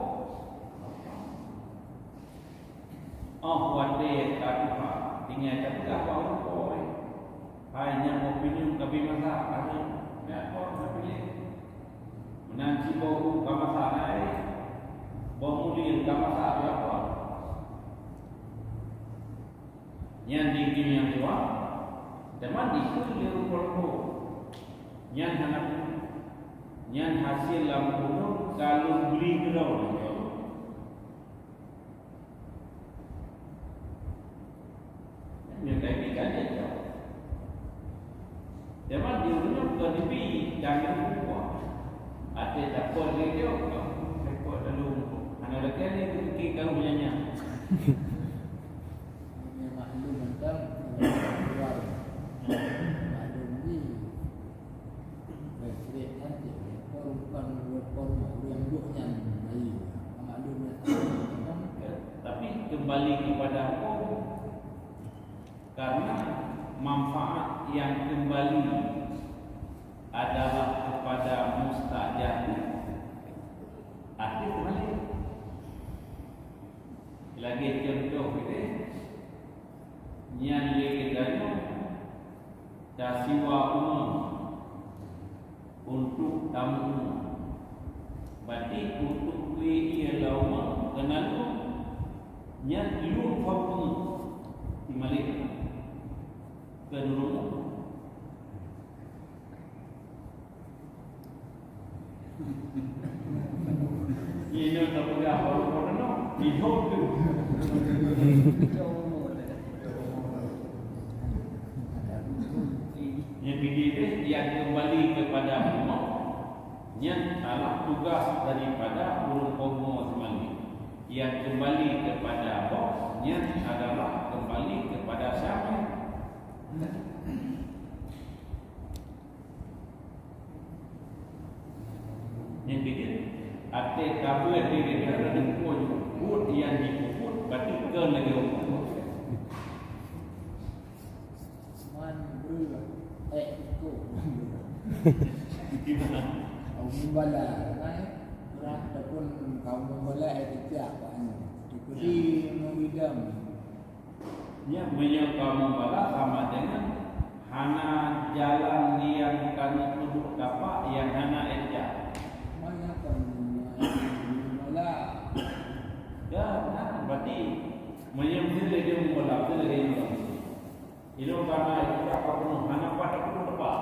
Óh watèe ka tuha, tinggai tapeugah bak ureueng po, "Hai, nyan boh pineung ka bri masak, ka bri, nyan kon ka piléh. Meunan siboh u ka masak, hai, boh muli ka masak, siapa?" Nyan di dunia luwa, teuma dikheun lé rupa-rupa. Nyan hana, nyan hasil lam ulôn ka lôn bri keudroe lé. Nyan ka ibi ka lé. Jaman di ureueng nyoe bukan ibi, dan ibu. Até takot lé dia, takot lalu. Hana lagèe ni, pikir kaum nyan. Maklum mantong, maklum ni. Baik, nyan cit, rekor bukan rekor ureueng duek nyan bayi. Maklum nyan. Tapi kembali kepada hukum, karena manfaat yang kembali adalah kepada mustajab. Arti kembali. Lagèe contoh kita, nyan lé geutanyoe tasiwa umeue untuk tamu umeue. Berarti untuk keu ié lam umeue keunan nyan lôn fom umeue di malèe keu ureueng. Ini tak peugah baru pun no. Hidup tu. Yang begini dia kembali kepada Allah. Nyan adalah tugas daripada ureueng poh umeue seumalam. Yang kembali kepada Allah, nyan adalah kembali kepada siapa? Nyang keujeuet, até tabeuet di negara deungon buet nyang jipeubuet, berarti kon lagèe ureueng. Man beu, eh, iko. Kaum Mumbala, kan? Ataupun kaum Mumbala, eh, tidak, Pak Anu. Ikuti mengidam. Nyan meunyoe kaum Mumbala sama dengan hana jalan nyang ka neupeuduek tapak nyang hana ejak. Mana kaum Mumbala? Ya, nah, berarti meunyoe miseue lagèe Mumbala, miseue lagèe nyoe. Ilôn ka na ejak ka peunoh, hana pat peunoh tepat.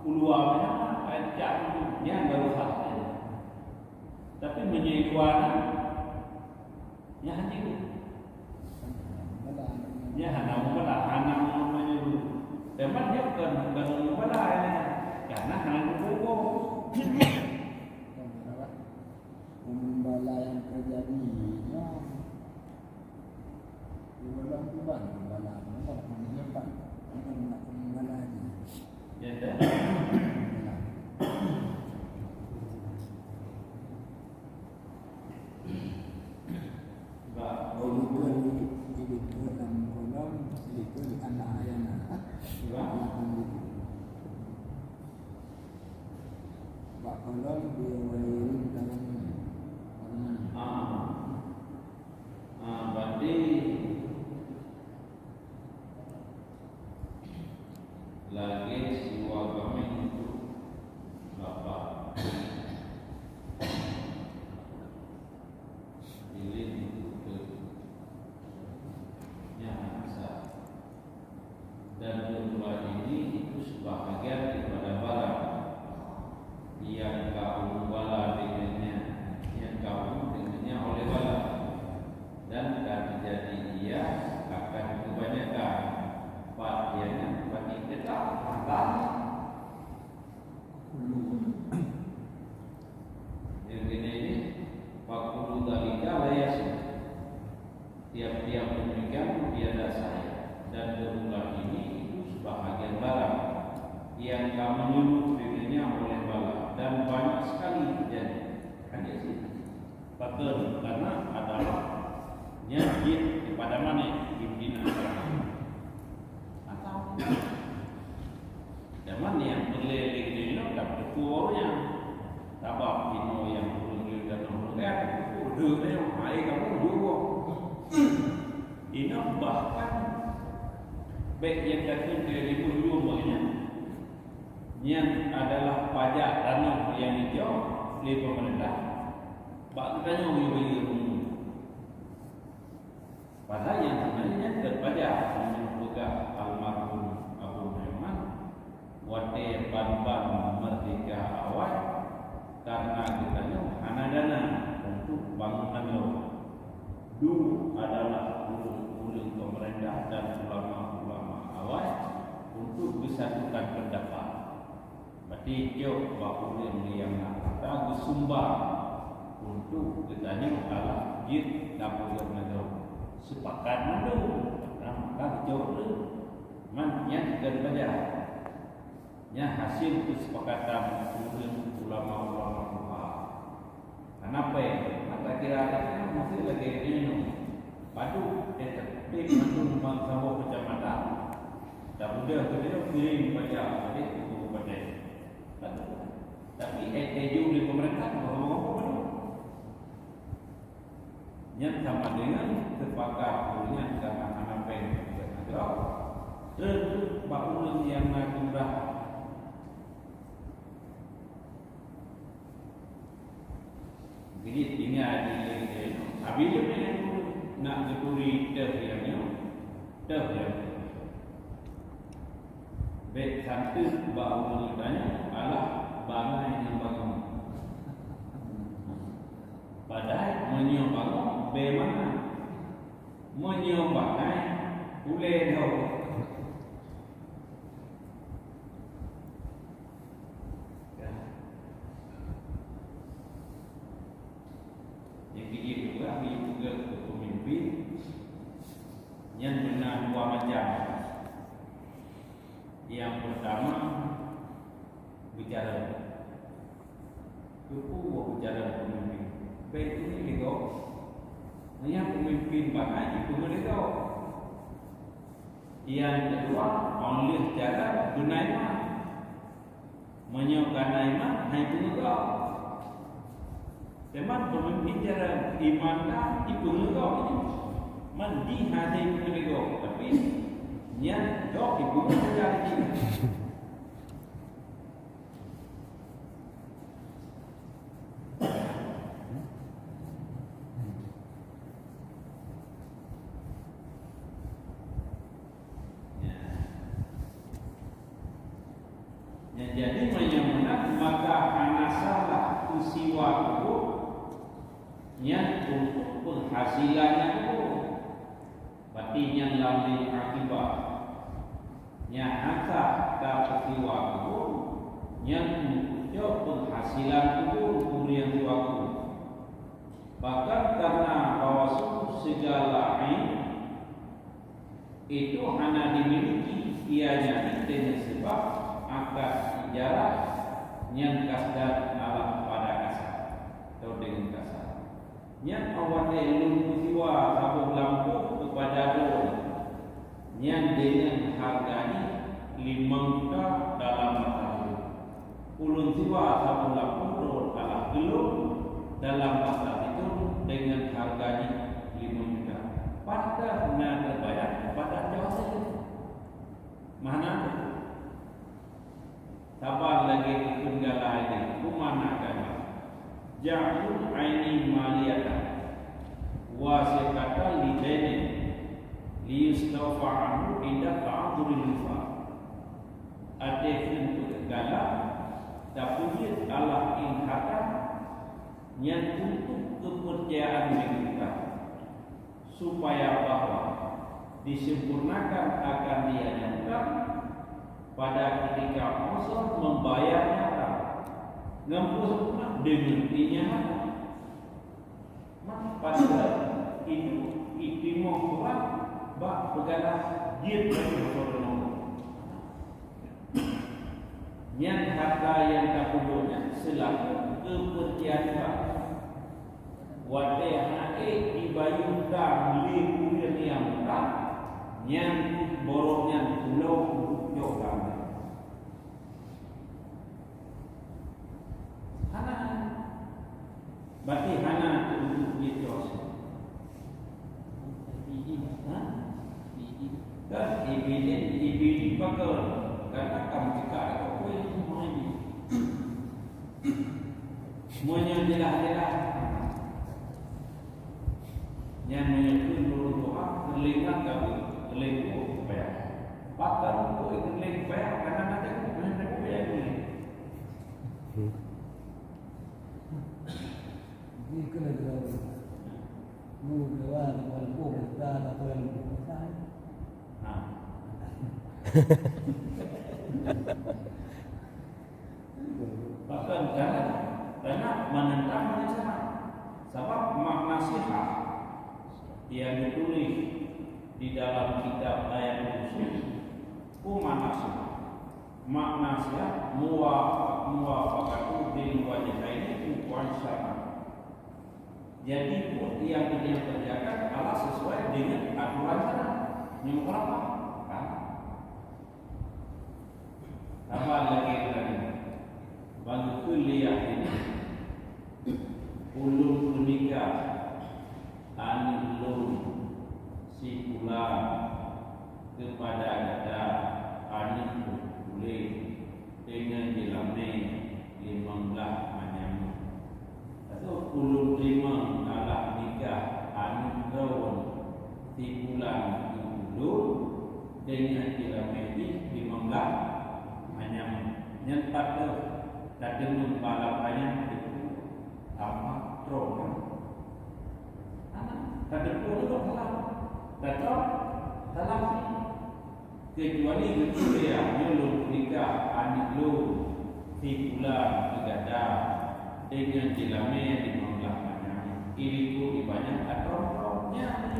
Uluwa meunyoe ejak nyan baru sah. Tapi meunyoe dua na, nyan hana. Nyan hana Mumbala, hana meunyoe. Teuma nyan kon, kon Mumbala nyan. Karena hana geuboh. Mumbala nyang teujadi nyoe. Di dalam Tuhan, Mumbala, Mumbala, Mumbala, Mumbala. Ya, dah. Mumbala. Bak. Jadi, jadi, dalam kolom, jadi, anak ayana. Bak. Lapan gitu. Bak kolom, dia wayarin dalam kolom. Ah. Ah, berarti lagèe siwa gaméng untuk bapak. Ilin untuk ke. Nyan asa. Dan domba ini itu sebahagian daripada barang yang kaum bala dengannya, yang kaum dengannya oleh bala. Dan akan terjadi ia akan kebanyakan. Pat ianya bagi tetap akan Yang kena ini, fakulu dalika la yasih. Tiap-tiap demikian tiada sah. Dan berulah ini itu sebahagian barang yang kamu nyuruh dengannya oleh bala dan banyak sekali terjadi. Hanya sih. Pakon, karena adalah nyan jih kepada manéh pimpinan agama. Atau zaman nyang peureulèe lé geutanyoe ka teupeue ureueng nyan. Sabab inoe nyang ureueng nyoe dan ureueng nyan teupeue deuh nyoe hai kamoe jeuet. Inoe bahkan bèk nyang ka kheun keu limong jeuet nyan. Nyan adalah pajak tanoh nyang jijok lé peumeurintah bak geutanyoe bayeue-bayeue ureueng. Padahai nyang sebenarnya nyan kon pajak, nyang peugah almarhum Abu Naiman, Watée ban-ban meurdehka awai, kareuna geutanyoe hana dana untuk bangon nanggroe. Duek adalah ureuëng-ureuëng peumeurintah dan ulama-ulama awai untuk geusatukan peundapat. Maté jok bak ureuëng nyang na hareuta geusumbang untuk geutanyoe alah jeuet tapeugét nanggroe. Seupakat mandum, na maka geucok lé. Man nyan keu bajang. Nyan hasé keusepakatan ureuëng ulama-ulama fuqaha. Hana péng, mata kira nyan meusti lagée nyoe. Padub eh, tapi mandum ban saboh keucamatan. Tapeugah keu nyoe kirim bajang balik keu kabupaten. Tapi eh, eh, ju lé peumeurintah, padub. Nyan sama deungon seupakat ureuëng nyan ka hana péng keu nanggroe, treun bak ureuëng nyang na keumeudahan. Jadi tinggai di, di, di, habis tu nak geuturi teuh nyang nyoe, teuh nyang nyoe. Bék santeut bak ureuëng geutanyoe alah bangai nyang bangai. Padahai meunyoe bangai, bée mangat. Meunyoe bangai, ulée lom. Nyang keujeuet peugah, meunyoe peugah keu peumimpin, nyan beuna dua macam. Nyang peurtama, bicara. Keupeue bicara peumimpin? Bék keuneuk lé gob. Meunyoe peumimpin bangai, jipeungeut lé gob. Nyang keudua, óh lheueh jalan beunai mat. Meunyoe ka na iman, hai peungeut gob. Teuma peumimpin jalan iman ka jipeungeut gob. Man jih hase peungeut gob, tapi nyan gob jipeungeut jalan jih. Nyang jadi meunyoe meunan, maka hana salah peusiwa kubur nyan untuk peunghasilan nyang kubur. Bati nyan lam lil akibat. Nyang hana tapeusiwa kubur nyan untuk cok peunghasilan kubur ureuëng nyang siwa kubur. Bahkan karena bahwa sungguh segala ain itu hana dimiliki ianya deungon sebab akan ijarah nyang kasdan Allah pada kasar atau deungon kasar. Nyan óh watée lôn peusiwa saboh lampôh keupada droe, nyan deungon hareuga jih limong juta dalam masa lôn. Ulôn siwa saboh lampôh droe Allah keu lôn dalam masa sitrok deungon hareuga jih limong juta. Pat na teubayang keupada jaweueb? Meuhana. Saban lagée geukheun galai nyan, peue makna galai? Ja'alul aini maliyatan wasiqatan lidainin liyustaufa anhu inda ta'adzuril infaq. Até kheun galai, tapeujeuet Allah in harta nyan untuk keupeurcayaan bak geutanyoe. Supaya bahwa disempurnakan akan dia nyang utang pada ketika masa membayar nyata ngon peusempurna deungon inya hana. Mak pada itu itimoh kurang bak peugala jeuet bagi masa deungoe. Nyan harta nyang tapeubeuet nyan seulaku keupeurcayaan Tuhan. Watée hana ék jibayeue utang lé ureuëng nyang utang, nyan borok nyan pulo untuk jok damé. Hana. Berarti hana untuk jijok. Ha? Kan ibidin, ibidin pakon. Karena kamu cakap aku pun ilmu ini. Meunyoe jeulaih-jeulaih. Nyan meunyoe kheun lôn doa, teulinga gabe, teulinga payah. Pakon keu teulinga payah, karena nanti aku pernah Jadi kena kita. Mu dewa, dewa lempung, kita tak tahu yang lempung. Ha. Bahkan karena, karena menentang rencana. Sebab makna sihah yang ditulis di dalam kitab Ayatul Kursi, peue makna sihah? Makna sihah muwa-, muwafaqatu dzil wajhaini wuqu'an syar'an. Jadi, buet yang dia kerjakan adalah sesuai dengan aturan syara. Nyang berapa? Kan? Saban lagèe nyan, bak geukheun lé Yasin, "Ulôn peunikah aneuk lôn si fulan keupada gata, aneuk lôn puléh deungon jilamé limong blaih manyam." Atau ulôn teurimong alah nikah aneuk droe si fulan keu ulôn deungon jilamé jih limong blaih manyam. Nyan pat teuh tadeungon bak lam ayat teungku tamah troh nyan. Hana, tadeungon lom salah. Tatroh, salah. Keucuali geukheun lé Yasin, "Ulôn peunikah aneuk lôn si fulan keu gata deungon jilamé limong blaih manyam." Ilikot ibanyak atau nyan.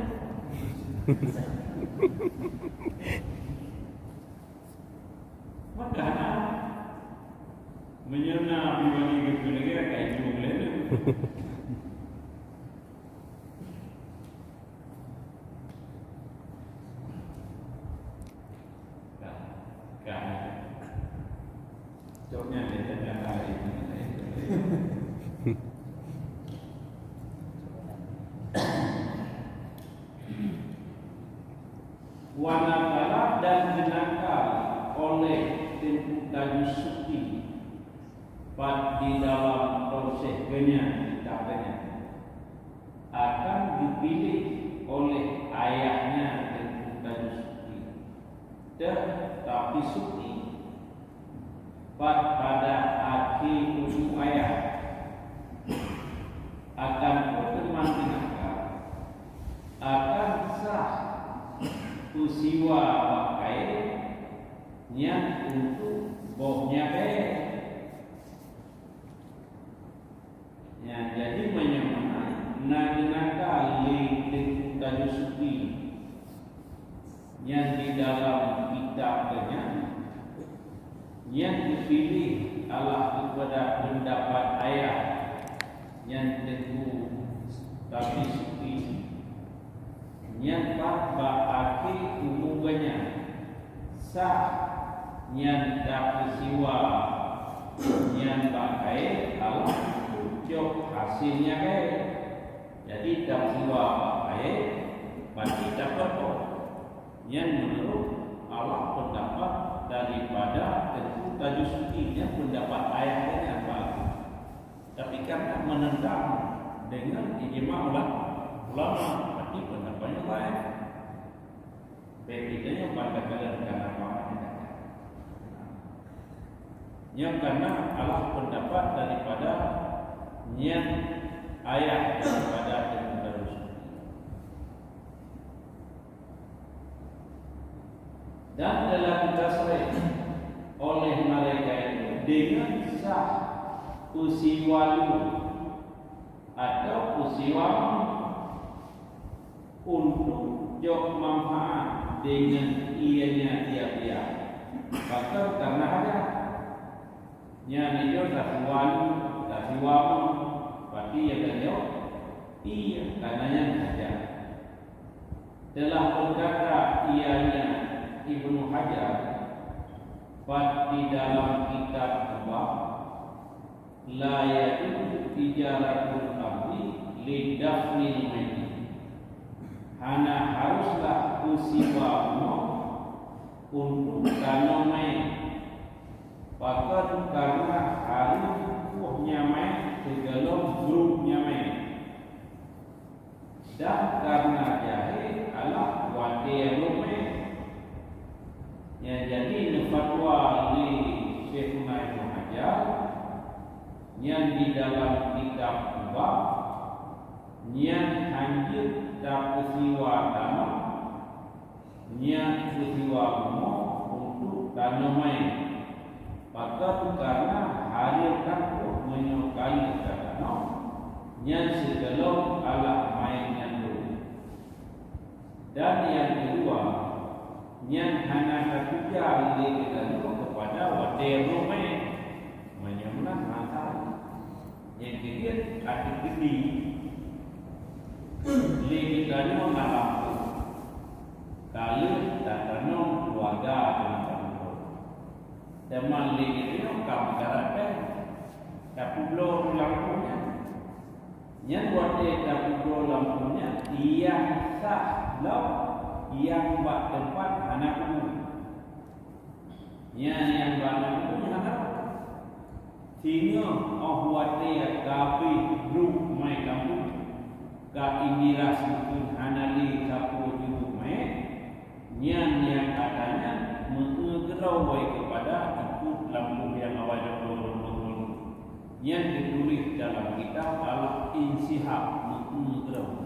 Maka na, meunyoe na iwani geukheun lagèe, ka icue lé. Wa nakala, dan geunakal oleh Teungku Tajusuti. Pat di dalam proses geuhnyan, kitab geuhnyan, akan geupiléh oleh ayahnya Teungku Tajusuti. Teuh, tapi Suti, pat pada akhé umu ayah, akan peuteumang geunakal, akan sah peusiwa bak kayée nyan untuk boh nyan kayée. Nyan, jadi meunyoe meunan, na geunakal lé Teungku Tajusuti nyan di dalam kitab geuhnyan, nyan geupiléh alah keupada peundapat ayah nyan Teungku Tajusuti. Nyan pat bak akhé umu geuhnyan, sah nyan tapeusiwa nyan bak kayée alah jok hasil nyan kayée. Jadi tapeusiwa bak kayée, berarti dapat boh. Nyan meunurot alah peundapat daripada Teungku Tajusuti, nyan peundapat ayah geuhnyan bak akhé. Tapi karena menentang dengan ijma ulama, ulama, berarti pendapatnya dhaif. Baik, kita nyoe bukan kata-kata karena paham kita. Nyoe karena alah pendapat daripada nyan ayah daripada Teungku Tajusuti. Dan telah ditasrih oleh mereka itu dengan sah peusiwa lé atau peusiwa untuk jok manfaat dengan ianya tiap-tiap, bahkan karena hajat. Nyan nyoe tatuan, tasiwa, pati nyang tanyoe, iya, karena nyan hajat. Telah berkata ianya Ibnu Hajar, pat di dalam kitab Tubah, "La yajuzu ijaratul ardi li dafnil mayyit." Hana haruslah peusiwa rumoh untuk tanoh mé. Pakon? Karena hareuem poh nyang mé sigohlom grob nyang mé. Dan karena jahé alah watée lom mé. Nyang jadi neufatwa lé Syekh Nyan di dalam kitab ubah, nyan hanjeuet tapeusiwa tanoh, nyan peusiwa rumoh untuk tanoh manyét. Pakon? Kareuna hareuem takot meunyoe ka lheueh tatanoh, nyan sigohlom alah manyét nyan lom. Dan nyang keudua, nyan hana tatuju lé geutanyoe keupada watée roh manyét. Meunyoe meunan masa. Nyang keujeuet ateueh geuti lé geutanyoe ngon lampôh, ka lheueh tatanoh keuluwarga keunan tamuphom. Teuma lé geutanyoe ka meukarat péng, tapeubloe lampôh nyan. Nyan watée tapeubloe lampôh nyan, nyang sah lom nyang bak teumpat hana kubu. Nyan nyang bak lampôh nyan hana. Singoh óh watée ka abéh brôk manyét lampôh, ka indira seumeukheun hana lé sapeue jeuet manyét, nyan nyang ata nyan meu-eu keudroe keupada ikot lampôh nyang awai lampôh. Nyan teutuléh dalam kitab Al-Insyiqaq, meu-eu keudroe.